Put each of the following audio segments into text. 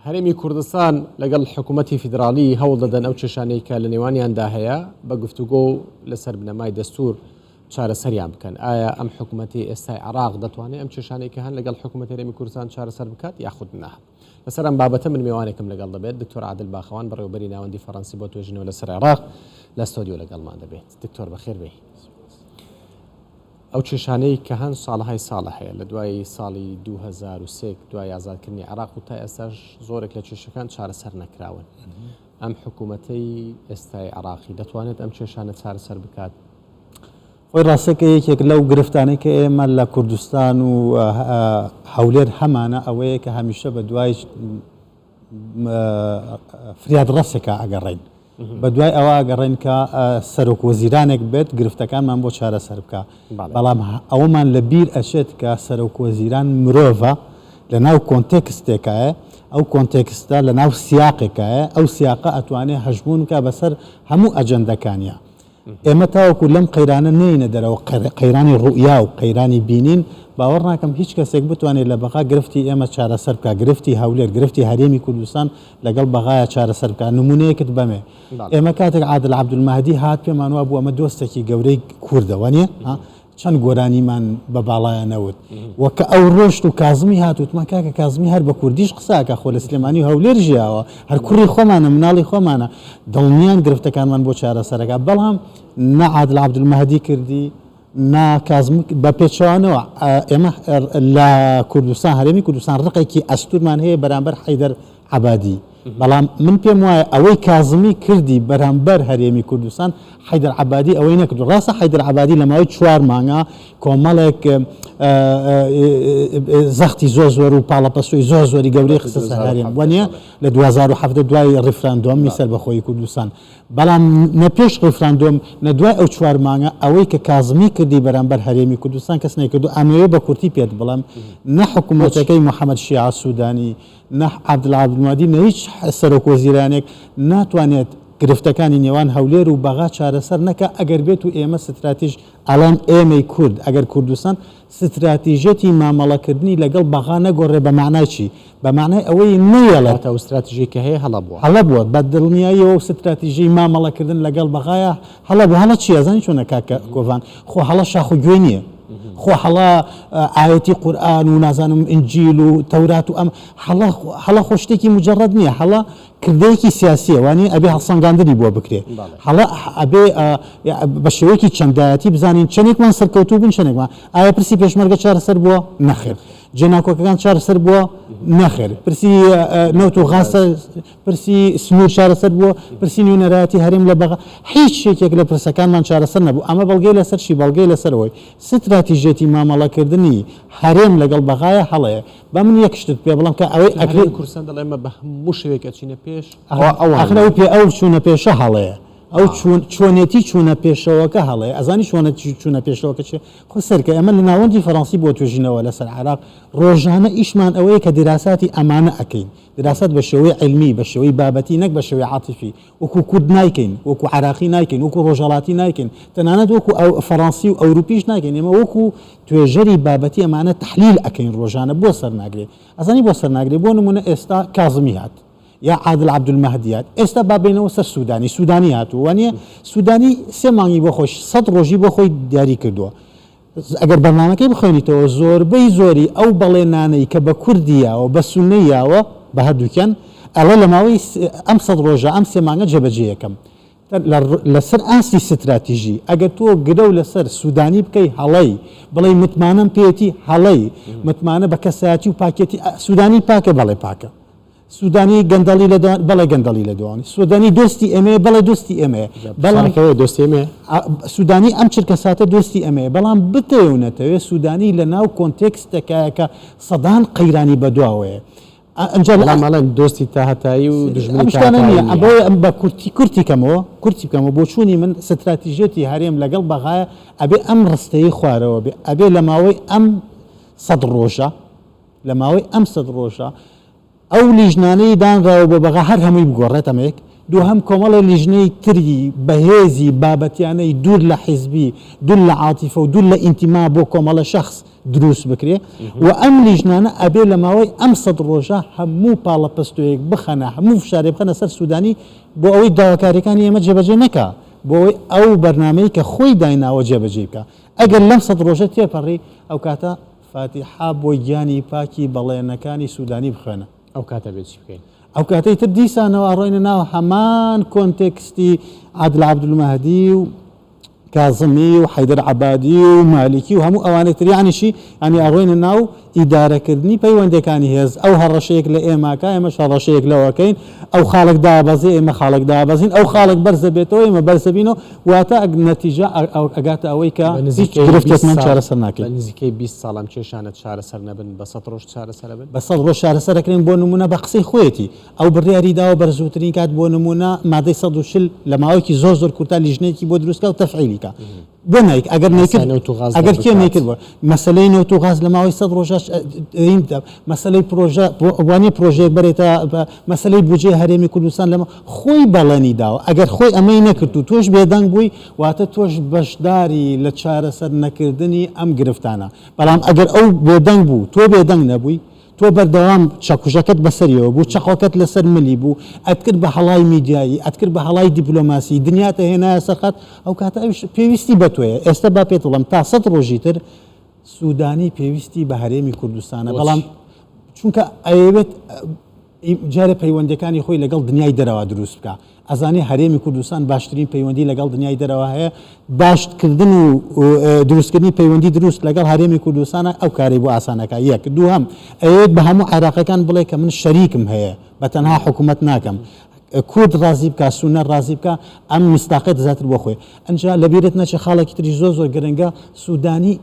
هەرێمی کوردستان لەگەڵ حکوومەتی فیدراڵی هەوڵ دەدەن ئەو کێشانەی کە لە نێوانیاندا هەیە بە گفتوگۆ و لەسەر بنەمای دەستور چارەسەریان بکەن. ئایا ئەم حکوومەتی ئێستای عێراق دەتوانێت ئەم کێشانەی کە هەن لەگەڵ حکوومەت هەرێمی کوردستان چارەسەر بکات یاخود نا؟ لەسەر ئەم بابەتە من مێوانێکم لەگەڵ دەبێت، دکتۆر عادل باخەوان بەڕێوەبەری ناوەندی فەڕەنسی بۆ توێژینەوە لەسەر عێراق لە ستۆدیۆ لەگەڵمان دەبێت. دکتۆر بەخێر بێی. ئەو کێشانەی کە هەن ساڵەهای ساڵە هەیە، لە دوای ساڵی 2003 دوای ئازادکردنی عێراق و تا ئێستاش زۆرێک لە کێشەکان چارەسەر نەکراون. ئەم حکوومەتەی ئێستای عێراقی دەتوانێت ئەم کێشانە چارەسەر بکات؟ خۆی ڕاستەکە یەکێک لەو گرفتانەی کە ئێمە لە کوردستان و هەولێر هەمانە ئەوەیە کە هەمیشە بە دوای فریادڕەسێکا ئەگەڕێین. بە دوای ئەوە ئەگەڕێین کە سەرۆک وەزیرانێک بێت گرفتەکانمان بۆ چارەسەر بکا. بەڵام ئەوەمان لە بیر ئەچێت کە سەرۆک وەزیران مرۆڤە لە ناو context ێکایە، ئەو context ە لە ناو سیاقێکایە، ئەو سیاقە ئەتوانێ هەژموون بکا بەسەر هەموو ئەجەندەکانیا. ئێمە تاوەکو لەم قەیرانە نەیەینە دەرەوە، قەیرانی ڕوئیا و قەیرانی بینین، باوەڕ ناکەم هیچ کەسێک بتوانێت لە بەغا گرفتی ئێمە چارەسەر بکات، گرفتی هەولێر، گرفتی هەرێمی کوردستان لەگەڵ بەغایا چارەسەر بکات. نمونەیەکت بەمێ، ئێمە کاتێک عادل عەبدولمەهدی هات پێمان وابوو ئەمە دۆستێکی گەورەی کوردە، وانیە؟ چەند گۆرانیمان بە باڵایا نەوت و کە ئەو ڕۆشت و کازمی هات وتمان کاکە کازمی هەر بە کوردیش قسە ئەکا خۆ لە سلێمانی و هەولێر ژیاوە هەر کوڕی خۆمانە مناڵی خۆمانە دڵنیان گرفتەکانمان بۆ چارەسەرەکە بەڵام نە عادل عەبدولمەهدی کردی نا کازم بە پێچەوانەوە ئێمە لە کوردستان هەرێمی کوردستان ڕقێکی ئەستورمان هەیە بەرامبەر حەیدەر عەبادی، بەڵام من پێم وایە ئەوەی کازمی کردی بەرامبەر هەرێمی کوردستان حەیدەر عەبادی ئەوەی نەکردو، ڕاستە حەیدەر عەبادی لە ماوەی چوار مانگا کۆمەڵێک زەختی زۆر زۆر و پاڵەپەستۆی زۆر زۆری گەورەی خستە سەر هەرێم وەنیە لە 2017 دوای ڕیفراندۆمی سەربەخۆیی کوردستان، بەڵام نە پێش ڕیفراندۆم نە دوای ئەو چوار مانگە ئەوەی کە کازمی کردی بەرامبەر هەرێمی کوردستان کەس نەیکردو، ئەمەوێ بە کورتی پێت بڵێم نە حکومەتەکەی محەمەد شیاع سودانی نە عەبدوڵا عەبدولمەهدی نە هیچ سەرۆک وەزیرانێک ناتوانێت گرفتەکانی نێوان هەولێر و بەغا چارەسەر نەکا ئەگەر بێت و ئێمە ستراتیژ ئەڵێم ئێمەی کورد ئەگەر کوردستان ستراتیژیەتی مامەڵەکردنی لەگەڵ بەغا نەگۆڕێ بە مەعنای چی؟ بە مەعنای ئەوەی نەیەڵێت. واتە ئەو ستراتیژەی کە هەیە هەڵە بووە. هەڵە بووە بە دڵنیاییەوە ئەو ستراتیژەی مامەڵەکردن لەگەڵ بەغایا هەڵە بوو، هەڵە چییە ئەزانی چۆنە کاکە کۆڤان خۆ هەڵە شاخ و گوێ نییە خۆ هەڵە ئایەتی قورئان و نازانم ئینجیل و تەورات و ئەم هەڵە هەڵە خۆ شتێکی مجرد نییە هەڵە کردەیەکی سیاسیە وانی ئەبێ هەڵسەنگاندنی بۆ بکرێ هەڵە ئەبێ بە شێوەیەکی چەندایەتی بزانین چەندێکمان سەرکەوتوو بوون چەندێکمان ئایا پرسی پێشمەرگە چارەسەر بووە نەخێر جێناکۆکەکان چارەسەر بووە نەخێر پرسی نەوت و غاز پرسی سنوور چارەسەر بووە، پرسی نوێنەرایەتی هەرێم لە بەغا، هیچ یەکێک لە پرسەکانمان چارەسەر نەبوو، ئەمە بەڵگەی لەسەر چی؟ بەڵگەی لەسەر ئەوەی ستراتیژیەتی مامەڵەکردنی هەرێم لەگەڵ بەغایە هەڵەیە. با من یەک شتت پێ بڵێم کە ئەوەی ئەکرێ. هەرێمی کوردستان دەڵێ ئێمە بە هەموو شێوەیەک ئەچینە پێش، ئەوە ئەوان. ئاخر ئەو پێ ئەو چوونە پێشە هەڵەیە. ئەو چوون چۆنێتی چوونە پێشەوەکە هەڵەیە. ئەزانی چۆنێتی چوونە پێشەوەکە چییە؟ خۆ سەیرکە ئێمە لە ناوەندی فەرەنسی بۆ توێژینەوە لەسەر عێراق ڕۆژانە ئیشمان ئەوەیە کە دیراساتی ئەمانە ئەکەین. دراسات بە شێوەی عیلمی، بە شێوەی بابەتی نەک بە شێوەی عاتیفی، وەکو کورد نایکەین، وەکو عێراقی نایکەین، وەکو ڕۆژهەڵاتی نایکەین، تەنانەت وەکو فەڕەنسی و ئەوروپیش ناکەین، ئێمە وەکو توێژەری بابەتی ئەمانە تەحلیل ئەکەین ڕۆژانە، بۆ سەرناگرێ؟ ئەزانی بۆ سەرناگرێ؟ بۆ نموونە ئێستا کازمی هات، یا عادل عەبدولمەهدی هات، ئێستا با بێینەوە سەر سودانی، سودانی هاتووە وانیە؟ سودانی سێ مانگی بۆ خۆی، سەد ڕۆژی بۆ خۆی دیاری کردووە، ئەگەر بەرنامەکەی بخوێنیتەوە زۆربەی زۆری ئەو بەڵێنانەی کە بە کوردی یاوە بە سوننەی یاوە بە هەردووکیان ئەڵێ لە ماوەی ئەم سەد ڕۆژە ئەم سێ مانگە جێبەجێ یەکەم لەسەر ئاستی ستراتیژی ئەگەر تۆ گرەو لەسەر سودانی بکەی هەڵەی بڵێی متمانەم پێیەتی هەڵەی متمانە بە کەسایەتی و پاکێتی سودانی پاکە بەڵێ پاکە سودانی گەندەڵی لە دوان بەڵێ گەندەڵی لە دوانی سودانی دۆستی ئێمەیە بەڵێ دۆستی ئێمەیە بەڵام پرسیارەکەوەیە دۆستی ئێمەیە؟ سودانی ئەم چرکە ساتە دۆستی ئێمەیە بەڵام بتەوێ و نەتەوێ سودانی لە ناو context ێکایە کە سەدان قەیرانی بەدواوەیە ئەنجا بەڵام ئەڵێن دۆستی تاهەتایی و دوژمنی ئەم شتانە تاهەتایی نییە نییە. بۆیە ئەم بە کورتی کورتی کەمەوە کورتی بکەمەوە بۆچوونی من ستراتیژیەتی هەرێم لەگەڵ بەغایە ئەبێ ئەم ڕستەیەی خوارەوە بێ ئەبێ لە ماوەی ئەم سەد ڕۆژە لە ماوەی ئەم سەد ڕۆژە ئەو لیژنانەی دانراوە بۆ بەغا هەر هەمووی بگۆڕێت ئەمە یەک. دووهەم کۆمەڵێ لیژنەی تری بەهێزی بابەتیانەی دوور لە حیزبی، دوور لە عاتیفە و دوور لە ئینتیما بۆ کۆمەڵە شەخس دروست بکرێ و ئەم لیژنانە ئەبێ لە ماوەی ئەم سەد ڕۆژە هەموو پاڵەپەستۆیەک بخەنە، هەموو فشارێک بخەنە سەر سودانی بۆ ئەوەی داواکاریەکانی ئێمە جێبەجێ نەکا، بۆ ئەوەی ئەو بەرنامەی کە خۆی دایناوە جێبەجێی بکا. ئەگەر لەم سەد ڕۆژە تێپەڕی ئەوکاتە فاتیحا بۆ گیانی پاکی بەڵێنەکانی سودانی بخوێنە. ئەو کاتە بێ چی بکەین؟ ئەو کاتەی تر دیسانەوە ئەڕۆینە ناو هەمان کۆنتێکستی عادل عەبدولمەهدی و کازمی و حەیدەر عەبادی و مالیکی و هەموو ئەوانەی تر یانی چی؟ یانی ئەڕۆینە ناو ئیدارەکردنی پەیوەندیەکانی هێز ئەو هەڕەشەیەک لە ئێماکا ئێمەش هەڕەشەیەک لەو ئەکەین ئەو خاڵێک دابەزێ ئێمە خاڵێک دابەزین ئەو خاڵێک بەرزەبێتەوە ئێمە بەرزەبینەوە واتە نەتیجە ئەگاتە ئەوەی کە بە هیچ نزیکەی 20 گرفتێکمان ساڵ چارەسەر بە ناکەین. نزیکەی 20 ساڵ ئەم کێشانە چارەسەر نەبن بە سەد ڕۆژ چارەسەرەبن؟ بە سەد ڕۆژ چارەسەر ئەکرێن بۆ نموونە بە قسەی خۆیەتی ئەو بڕیاری داوە بەرزووترین کات بۆ نموونە مادەی 140 لە ماوەیەکی زۆر زۆر کورتا لیژنەیەکی بۆ دروست کا و تەفعیلی کا بۆ نایک ئەگەر یاسای نەیکرد نەوت و غاز ئەگەر کێ دەربکات. نەیکرد بۆ مەسەلەی نەوت و غاز لە ماوەی سەد ڕۆژا مەسەلەی پرۆژە وانیە پرۆژەیەک بەرێتە مەسەلەی بودجەی هەرێمی کوردستان لەمە خۆی بەڵێنی داوە ئەگەر خۆی ئەمەی نەکرد و تۆش بێدەنگ بووی واتە تۆش بەشداری لە چارەسەر نەکردنی ئەم گرفتانە بەڵام ئەگەر ئەو بێدەنگ بوو تۆ بێدەنگ نەبووی تۆ بەردەوام چەکوژەکەت بەسەریەوە بوو، چەقۆکەت لەسەر ملی بوو، ئەتکرد بە هەڵای میدیایی، ئەتکرد بە هەڵای دیپلۆماسی، دنیات ئەهێنایە سەر خەت، ئەو کاتە ئەویش پێویستی بە تۆیە. ئێستە با پێت بڵێم تا سەت ڕۆژی تر سودانی پێویستی بە هەرێمی کوردستانە، بەڵام چونکە ئەیەوێت جارێ پەیوەندیەکانی خۆی لەگەڵ دنیای دەرەوە دروست بکا. ئەزانێ هەرێمی کوردستان باشترین پەیوەندی لەگەڵ دنیای دەرەوە هەیە، باشکردن و دروستکردنی پەیوەندی دروست لەگەڵ هەرێمی کوردستانە ئەو کارەی بۆ ئاسان ئەکا یەک، دووهەم ئەیەوێت بە هەموو عێراقیەکان بڵێ کە من شەریکم هەیە بە تەنها حکومەت ناکەم کورد ڕازی بکا سوننە ڕازی بکا ئەم میسداقیەت زیاتر بۆ خۆی ئەنجا لەبیرت نەچێ خاڵێکی تریش زۆر زۆر گرنگە سودانی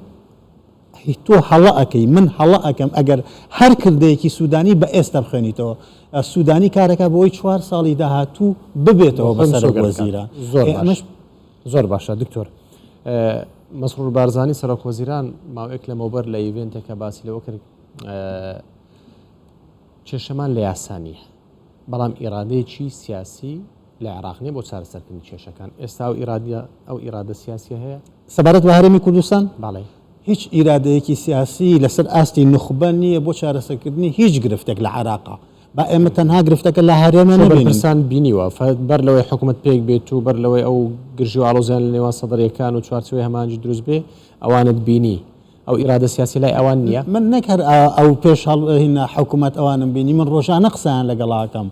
هی تۆ هەڵە ئەکەی من هەڵە ئەکەم ئەگەر هەر کردەیەکی سودانی بە ئێستا بخوێنیتەوە سودانی کارەکە بۆی چوار ساڵی داهاتوو ببێتەوە بە سەرۆک وەزیران زۆر ئەمەش زۆر باشە دکتۆر مەسرور بارزانی سەرۆک وەزیران ماوەیەک لەمەوبەر لە ئیڤێنتێکە باسی لەوە کرد کێشەمان لە یاسا نییە بەڵام ئیرادەیەکی سیاسی لە عێراق نیە بۆ چارەسەرکردنی کێشەکان، ئێستا ئەو ئیرادە ئەو ئیرادە سیاسیە هەیە؟ سەبارەت بە هەرێمی کوردستان؟ بەڵێ. هیچ ئیرادەیەکی سیاسی لەسەر ئاستی نوخبە نییە بۆ چارەسەرکردنی هیچ گرفتێک لە عێراقا. با ئێمە تەنها گرفتەکە لە هەرێمە تۆ نەبینین. بەرپرسان بینیوە بەر لەوەی حکومەت پێک بێت و بەر لەوەی ئەو گرژی و ئاڵۆزیان لە نێوان سەدرییەکان و چوارچێوەی هەماهەنگی دروست بێ ئەوانت بینی ئەو ئیرادە سیاسیە لای ئەوان نییە؟ من نەک هەر ئەو پێش هەڵ حکومەت ئەوانم بینی، من ڕۆژانە قسەیان لەگەڵا ئەکەم.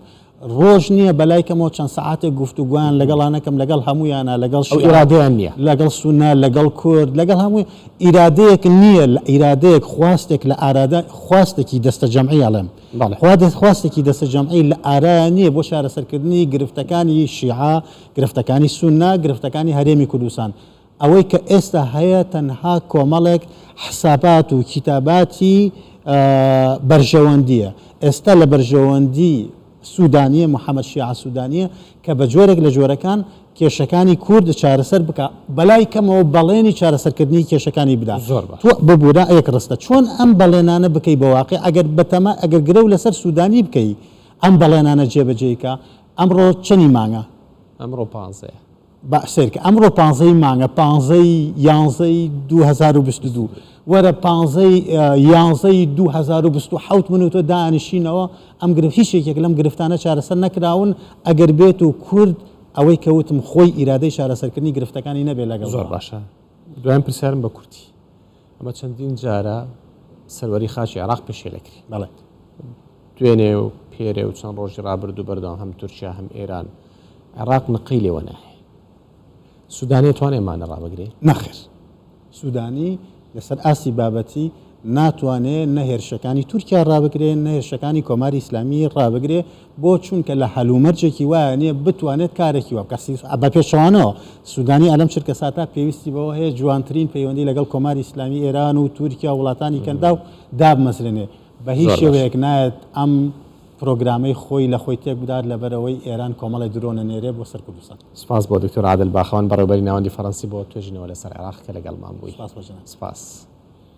ڕۆژ نییە بەلای کەمەوە چەند سەعاتێک گفتوگۆیان لەگەڵا نەکەم، لەگەڵ هەموویانا، لەگەڵ ئەو ئیرادەیان نییە. لەگەڵ سوننە، لەگەڵ کورد، لەگەڵ هەمووی ئیرادەیەک نییە، ئیرادەیەک، خواستێک لە ئارادا، خواستێکی دەستەجەمعی ئەڵێم، خواستێکی دەستەجەمعی لە ئارایا نییە بۆ چارەسەرکردنی گرفتەکانی شیعە، گرفتەکانی سوننە، گرفتەکانی هەرێمی کوردستان. ئەوەی کە ئێستا هەیە تەنها کۆمەڵێک حسابات و کیتاباتی بەرژەوەندییە. ئێستا لە بەرژەوەندی سودانییە، محەمەد شیعە سودانییە کە بە جۆرێک لە جۆرەکان کێشەکانی کورد چارەسەر بکا، بەلای کەمەوە بەڵێنی چارەسەرکردنی کێشەکانی بدا. زۆر باش. تۆ ببورە یەک ڕستە، چۆن ئەم بەڵێنانە بکەی بە واقیع ئەگەر بەتەما ئەگەر گرەو لەسەر سودانی بکەی ئەم بەڵێنانە جێبەجێی کا؟ ئەمڕۆ چەنی مانگە؟ ئەمڕۆ پانزەیە. با سەیرکە ئەمڕۆ پانزەی مانگە پانزەی یانزەی 2022 وەرە پانزەی یانزەی 2027 من و تۆ دانیشینەوە ئەم گرفت هیچ یەکێک لەم گرفتانە چارەسەر نەکراون ئەگەر بێت و کورد ئەوەی کە وتم خۆی ئیرادەی چارەسەرکردنی گرفتەکانی نەبێت لەگەڵ زۆر باشە دوایین پرسیارم بە کورتی ئەمە چەندین جارە سەروەری خاکی عێراق پێشێلەکرێ بەڵێ دوێنێ و پێرێ و چەند ڕۆژی ڕابردوو بەردەوام هەم تورکیا هەم ئێران عێراق نقەی لێوە نایێ. سودانی ئەتوانێ ئەمانە ڕابگرێ؟ نەخێر. سودانی لەسەر ئاستی بابەتی ناتوانێ نە هێرشەکانی تورکیا ڕابگرێ، نە هێرشەکانی کۆماری ئیسلامی ڕابگرێ، بۆ؟ چونکە لە هەلومەرجێکی وایە نییە بتوانێت کارێکی وا بکات. بە پێچەوانەوە سودانی ئەلەم چرکەساتە پێویستی بەوە هەیە جوانترین پەیوەندی لەگەڵ کۆماری ئیسلامی ئێران و تورکیا و وڵاتانی کەنداو دابمەزرێنێ. بە هیچ شێوەیەک نایەت ئەم پرۆگرامەی خۆی لە خۆی تێک بدات لەبەرئەوەی ئێران کۆمەڵێ درۆن ئەنێرێ بۆ سەر کوردستان. سپاس بۆ دکتۆر عادل باخەوان بەڕێوبەری ناوەندی فەرەنسی بۆ توێژینەوە لەسەر عێراق کە لەگەڵمان بووی. سپاس بۆ جەنابت. سپاس.